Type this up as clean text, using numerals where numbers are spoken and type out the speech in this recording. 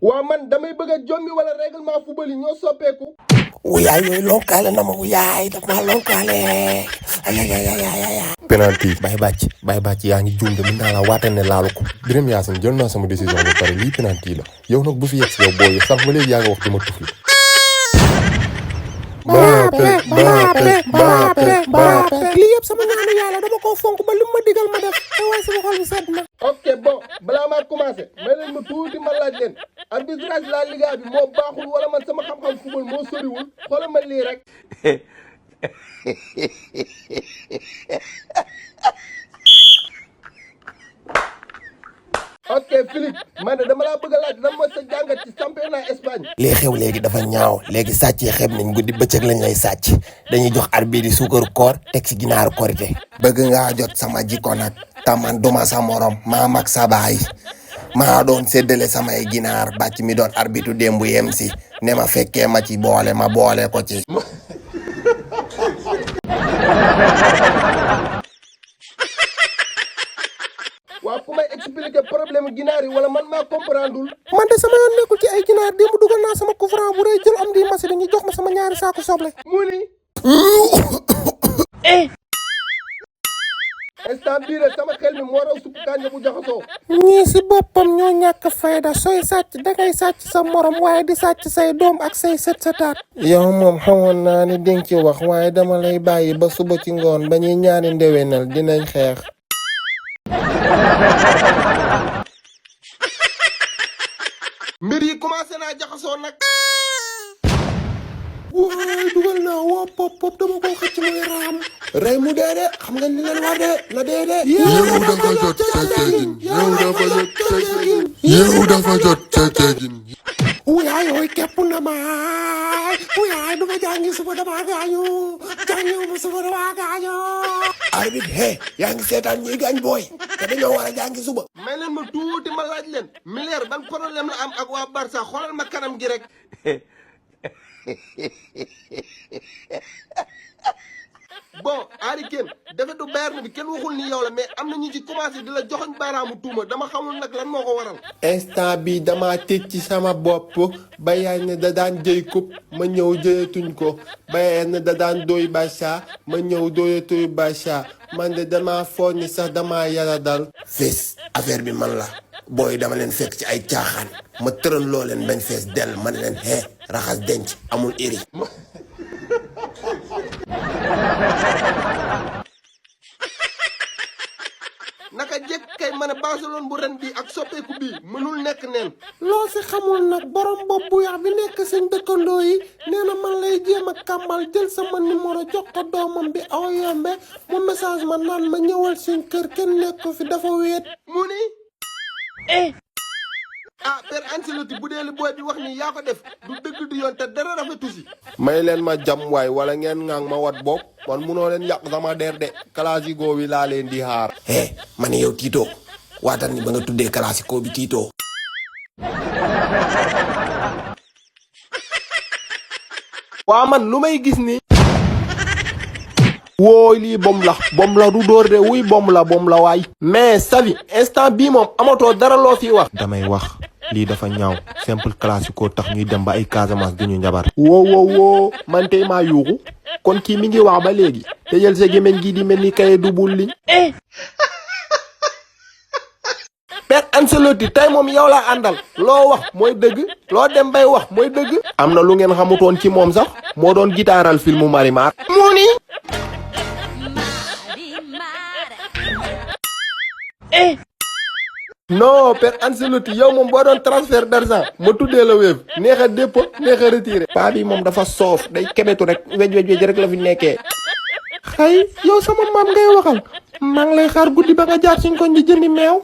waa man damay bëgg a jommi wala règlement football yi ñoo soppeeku. wuyaay yooyu lonkaale na ma wuyaay daf maa lonkaale. penalty bay bàcc yaa ngi juum de mën naa la waate ne laalu ko. Birame Yacine jël naa sama décision ba pare lii penalty la yow nag bu fi yegg si yow booy sax ba léegi yaa ngi wax di ma tufli. Mbappé lii yëpp sama ñaanu yàlla dama koo fonk ba lu ma digal ma def te waaye sama xol bi sedd na. ok bon balaa maa commencé may leen ma tuuti ma laaj leen arbitrage la Liga bi moo baaxul wala man sama xam-xam football moo soriwul xoolal ma lii rek. ok Philippe man de dama laa bëgg a laaj lan mooy sa jàngat ci championnat Espagne. lii xew léegi dafa ñaaw léegi sàcc yi xeeb nañ guddi bëccëg lañ lay sàcc dañuy jox arbitre yi suukaru koor teg ci ginaaru korité. bëgg ngaa jot sama jikko nag taman duma sa morom maa mag sa baay maa doon séddale samay ginaar bàcc mi doon arbitre démbu yem si ne ma fekkee ma ci boole ma boole ko ci. waaw ku may expliquer problème ginaar yi wala man maa comprendreul. man de sama yoon nekkul ci ay ginaar démb dugal naa sama coup franc bu rëy jël am di masi dañuy jox ma sama ñaari saako soble. mu ni. instant bii rek sama xel mi moo raw suppu kànja bu jaxasoo. ñii si boppam ñoo ñàkk fayda sooy sàcc dangay sàcc sa morom waaye di sàcc say doom ak say sët sëtaat. yow moom xamoon naa ni dinga ci wax waaye dama lay bàyyi ba suba ci ngoon ba ñuy ñaari ndewenal dinañ xeex. mbir yi commencé naa jaxasoo nag. waaye dugal naa woo pop dama ko xëcc muy raam. rey mu dee de xam nga ni leen war de na dee de. yow dafa jot sa teggin yow dafa jot sa teggin yow dafa jot sa teggin. wuyaay yooyu képp na ma wuyaay duma jàngi suba dama gaañu jàngiwuma suba dama gaañu. arbitre he yaa ngi seetaan ñuy gaañ booy te dañoo war a jàngi suba. may leen ma tuuti ma laaj leen Müller ban problème la am ak waa Barça xoolal ma kanam gi rek. bon Harry Kane defetu Bayern bi kenn waxul ni yow la mais am na ñu ci commencé di la joxoñ baaraamu tuuma dama xamul nag lan moo ko waral. instant bi dama tëj ci sama bopp ba yaay ne da daan jëy coupe ma ñëw jëyatuñ ko ba yaay ne da daan doy Barça ma ñëw doyatuy Barça man de dama foog ni sax dama yara dal. fees affaire bi man la booy dama leen fekk ci ay caaxaan ma tëral loo leen bañ fees dell ma ne leen hee raxas denc amul iri. naka jekk kay ma ne Barcelone bu ren bi ak soppeeku bii mënul nekk neen. loo si xamul nag borom bopp bu yax bi nekk seen dëkkandoo yi nee na man lay jéem a kàmbal jël sama numéro jox ko doomam bi aw yombe mu message ma naan ma ñëwal suñ kër kenn nekk fi dafa wéet. mu ni. ah Père Ancelotti bu dee li booy bi wax ni yaa ko def du dëgg du yoon te dara rafetu si. may leen ma jam waay wala ngeen ŋaang ma wat bopp man munoo leen yàq sama der de classico bi laa leen di xaar. ma ne yow Tito waatal ni ba nga tuddee classico bi Tito. waa man lu may gis ni. wooy lii bom la du dóor de wuy bom la waay. mais Xavi instant bii moom amatoo dara loo fi wax. damay wax lii dafa ñaaw simple classico tax ñuy dem ba ay Casamance di ñu njabar. woo man tey maa yuuxu kon kii mi ngi wax ba léegi te jël sa gémmiñ gi di mel ni kaye dubul liñ. Père Ancelotti tey moom yow laa àndal loo wax mooy dëgg loo dem bay wax mooy dëgg. am na lu ngeen xamutoon ci moom sax moo doon gitaaral filmu Marimar. mu ni. non Père Ancelotti yow moom boo doon transfert d'argent ma tuddee la Wave neex a dépôt neex a retiré. paa bi moom dafa soof day kebetu rek wej rek la fi nekkee. xay yow sama maam ngay waxal maa ngi lay xaar guddi ba nga jaar suñ ko di jëndi meew.